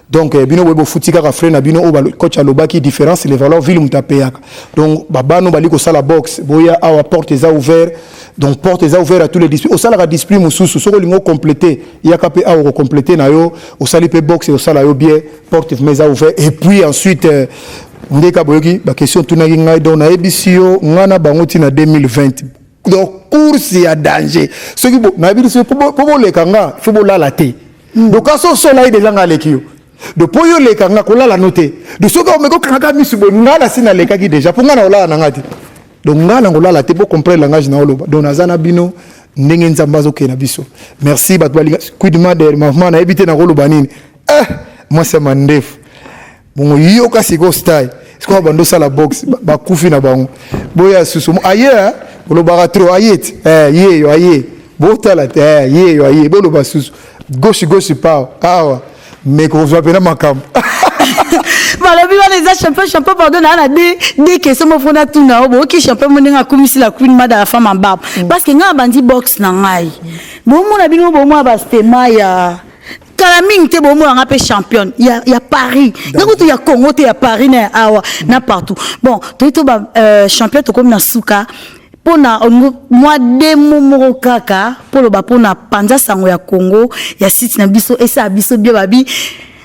donc bino boye bofuti kaka frais na bino oyo coach alobaki, différence Levallois ville moto apeyaka. Donc babano bali kosala boxe, boya awa, porte eza ouvert. Donc porte eza ouvert à tous les disciplines. Osalaka discipline mosusu, soki olingi ocompléter, yaka mpe awa, okocompléter na yo. Osali mpe boxe, osala yo bien, porte vraiment eza ouvert. Et puis ensuite, ndeka boyoki baquestion tunaki ngai, donc nayebisi yo, ngai na bango ntina 2020, donc course ya danger. Soki nayebi biso mpo boleka nga, faut bolala te. Donc kasi osola ye déjà, nga aleki yo. Donc mpo yo oleka nga, kolala no te. Donc soki omeki okangaka misu boye, nga na si nalekaki déjà, mpo nga na kolala na nga te. Donc nga na kolala te, bocomprendre langage na oloba. Donc naza na bino ndenge Nzambe azokende na biso. Merci bato balinga Queen Mother. Mama, nayebi te nakoloba nini. Eh, mwasi ya mandefu bongo, yoka sikoyo style, sikoyo bando osala boxe, bakufi na bango. Boya susu aye olobaka trop, aye te. Ye yo aye, botala te. Ye yo aye, boloba susu gauche gauche pa awa, mais kozwa mpena makambo. Balobi wana eza champion, champion, pardon, naa na de question moko mpona tuna o boyoki champion mo ndenge akumisi la Queen Mada, la femme en barbe, parce que ngai abandi boxe na ngai, bomona bino, bomona bastema ya kala mingi te, bomona nga mpe championne ya Paris, nga kutu ya Congo te, ya Paris na ya awa na partout. Bon, toyi to ba champion, tokomi na suka. Mpona mwa demo moko kaka mpo loba mpona panza sango ya Congo ya site na biso, esala biso bien. Babi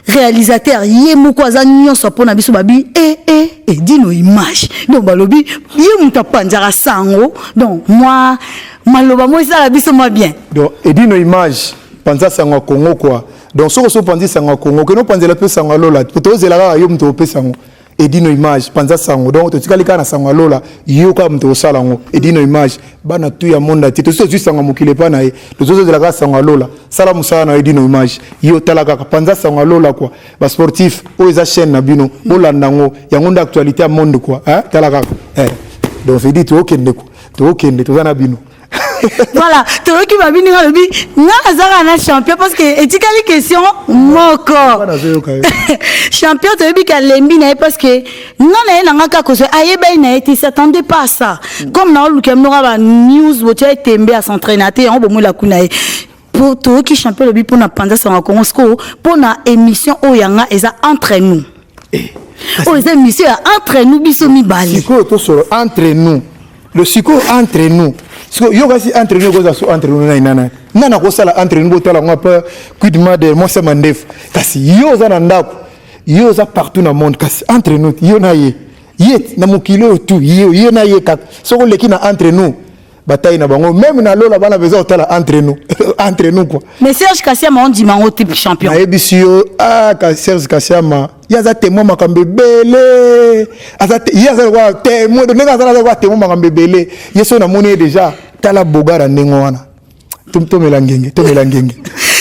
réalisateur ye moko aza nyonso mpona biso. Babi e e Edino Image, donc balobi ye moto apanzaka sango. Donc mwa maloba mo esala biso mwa bien. Donc Edino Image, panza sango ya Congo quoi. Donc soki oso opanzi sango ya Congo, okende opanzela mpe sango ya lola, po tozela kaka yo moto opesa yango. Edino Image, panza sango. Donc totikali kaka na sango ya lola, yo kaka moto osala yango. Edino Image, bana tu ya monde te, tosi tozwi sango ya mokili epa na ye, tozozela kaka sango ya lola. Sala mosala na yo, Edino Image. Yo tala kaka, panza sango ya lola quoi. Basportif oyo eza chaîne na bino, bolanda yango, yango nde actualité ya monde quoi, hein? Tala kaka eh. Donc vedi tookende quoi, tookende, toza na bino. Voilà, toyoki babi ndenge alobi. Nga nazaka na champion parce que etikali question moko. Nazoyoka yo. Champion, toyebi ke alembi na ye parce que nga na ye nanga kaka kozwa ayebaki na ye te, s'attendait pas à ça. Comme naoluka mnoka ba news, botia etembe as'entraîne te, yango bomwela kuna ye. Po toyoki champion alobi mpona panza sango ya Congo. Sikoyo mpona émission oyo yanga eza entre nous, oyo eza émission ya entre nous, biso mibale. Sikoyo tosolo entre nous, le sikoyo entre nous, sikoyo yo kasi entre nous ekozala so entre nous nani nani nani akosala entre nous. Botala yango apa Queen Mother, mwasi ya mandefu. Kasi yo oza na ndako, yo oza partout na monde, kasi entre nous yo na ye, ye na mokili oyo tu, ye ye na ye kaka. Soki oleki na entre nous, batai na bango même na lola, bana besoin kotala entre nous, entre nous quoi. Mais Serge Kasiama ondima yango te, champion. Nayebisi yo, ah, ka Serge Kasiama, ye aza témoin makambo ebele. Aza ye aza lokola témoin, ndenge aza lokola témoin makambo ebele. Ye so namoni ye déjà, tala bogara ndenge wana. Tomela ngenge, tomela ngenge.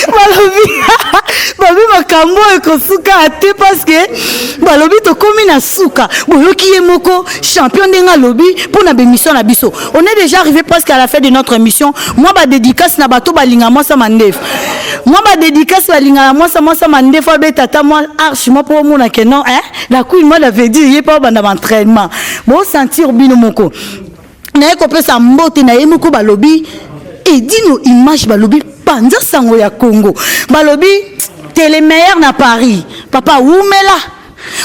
Balobi babi makambo oyo ekosuka te parce que balobi tokómi na suka. Boyoki ye moko champion ndenge alobi mpona bémission na biso. On est déjà arrivé presque à la fin de notre émission. Mwa badédicace na bato balinga mwasa mandefu, mwa badédicace balingaka mwasa mwasa mandefu, abeta ata mwa arche mwa mpo omona ke non, hein, la Queen mwa veut dire ye mpo abanda baentraînement. Bosentir bino moko naye kopesa mbote na ye moko. Balobi Edino Image, balobi panza sango ya Congo, balobi télémeilleur na Paris. Papa wumela,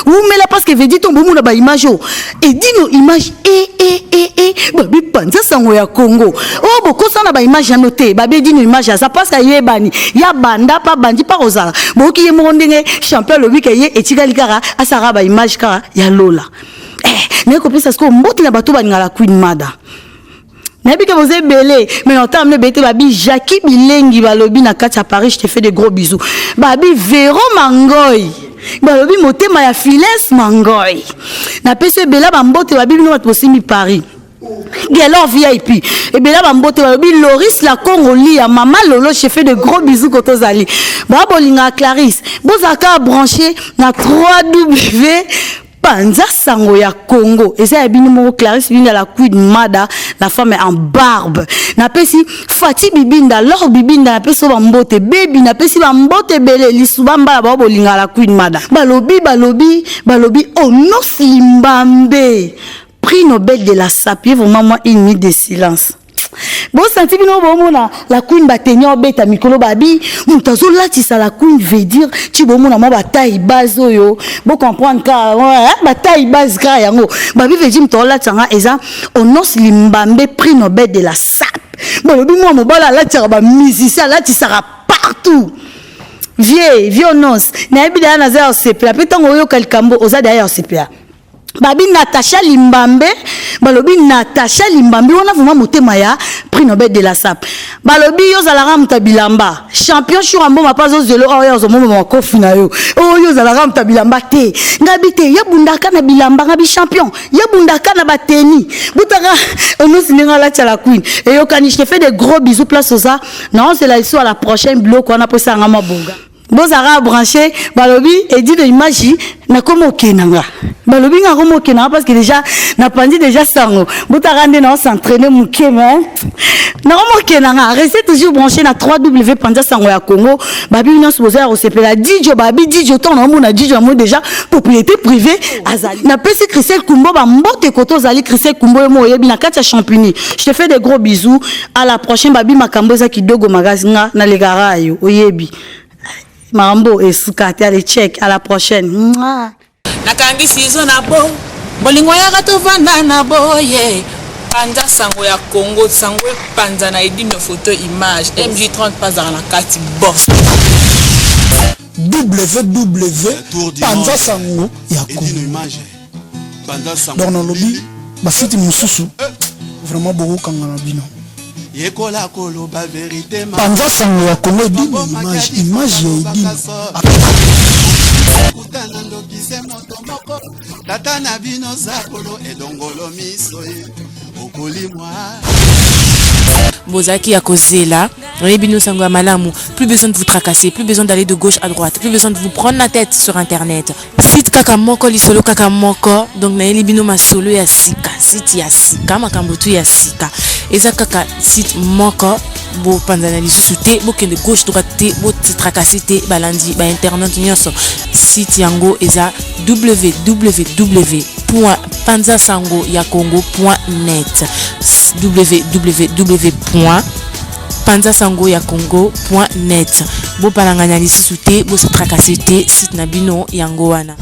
wumela, parce que vedi to bomona baimage oyo Edino Image e e e e babi panza sango ya Congo oyo bokosana baimage yano te. Babi Edino Image aza parce que ayebani ya banda pa bandi mpa kozala. Boyoki ye moko ndenge champion alobi ke ye etikali kaka asalaka baimage kaka ya lola. Eh, naye kopesa sikoyo mbote na bato balingaka Queen Mada. Nayebi ke boza ebele, mais na otala mino ebele te. Babi Jacki Bilengi, balobi na kati ya Paris, je te fais de gros bisous. Babi Vero Mangoy, balobi motema ya Files Mangoy, napesi ebele bambote. Babi bino bato bosimbi Paris, Gelor VIP, ebele bambote. Balobi Loris la Congoli ya mama Lolo, je fais de gros bisous. Koto ozali baa bolingaka Clarisse, bozalaka branché na 3W panza sango ya Congo, eza ya bino moko Clarisse Bibinda, la Queen Mada, la femme en barbe. Napesi Fati Bibinda, Lor Bibinda, napesi oyo bambote bebi, napesi bambote ebele lisuba mbala bao bolingaka la Queen Mada. Balobi balobi balobi Onos Limbambe, prix Nobel de la sapie. Vraiment moi, une minute de silence. Bosanti bino bomona la Queen bateni obeta mikolo. Babi moto azolatisa la Queen, veut dire ti bomona mwa bataille base oyo, bocomprendre kaka bataille base kaka yango. Babi veut dire moto azolatisa nga eza Onos Limbambe, prix Nobel de la sape. Balobi mwa mobali alatisaka bamusicien, alatisaka partout. Vie vie Onos, nayebi daya naza ya osepela mpe ntango oyoka likambo oza daya ya osepela. Babi Natasha Limbambe, balobi Natasha Limbambe wana vraiment motema ya prix Nobel de la sape. Balobi yo ozalaka moto ya bilamba, champion Shura Mboma mpe azozelo oyo azomoma makofi na yo. Oyo ozalaka moto ya bilamba te, ngabi te, yabundaka na bilamba. Ngabi champion yabundaka na bateni butaka onosi ndenge alatia la Queen eyokani. Je te fais de gros bisous place oza na ozela liso à la prochaine. Biloko wana mpo esanga mabonga, bozalaka branché. Balobi Edino Image, nakoma okenda nga. Balobi nga komo okendaka parce que déjà napanzi déjà sango botaka nde nao s'entraîner moke mais nakomo okenda nga. Restez toujours branché na 3W panza sango ya Congo. Babi nyonso boza ya kosepela. Dijo babi dijo ntango naomona dijo yango déjà propriété privée azali. Napesi Christelle Kumbo bambote koto ozali. Christelle Kumbo, yo mo oyebi na kati ya Champigny, je te fais des gros bisous, à la prochaine. Babi makambo eza kidogo makasi, nga nalekaka yo oyebi makambo esuka te. Allez, check, à la prochaine. Mouah. Nakangi sizo na bo bolingo yaka tovanda na boye. Panza sango ya Congo, sango epanza na Edino photo image MJ30 pazaka na kati boss. Ww panza sango ya Congo. Donc nalobi basite mosusu vraiment bokokanga na bino. Yekola koloba verité. Panza sango ya Congo, Edino image, image ya Edino. Kutana ndokise moto moko tata na bino zabolo elongolo miso ye okolimwa. Bozalaki ya kozela, oyebi bino sango ya malamu. Plus besoin de vous tracasser, plus besoin d'aller de gauche à droite, plus besoin de vous prendre la tête sur internet. Site kaka moko, lisolo kaka moko. Donc nayeli bino masolo ya sika, site ya sika, makambo tu ya sika eza kaka site moko. Bopanzana lisusu te, bokende gauche droite te, botitracasser te. Balandi bainternet nyonso, site yango eza www panza sango ya congo net, www panza sango ya congo net. Bopalangana lisusu te, bosetracasser te, site na bino yango wana.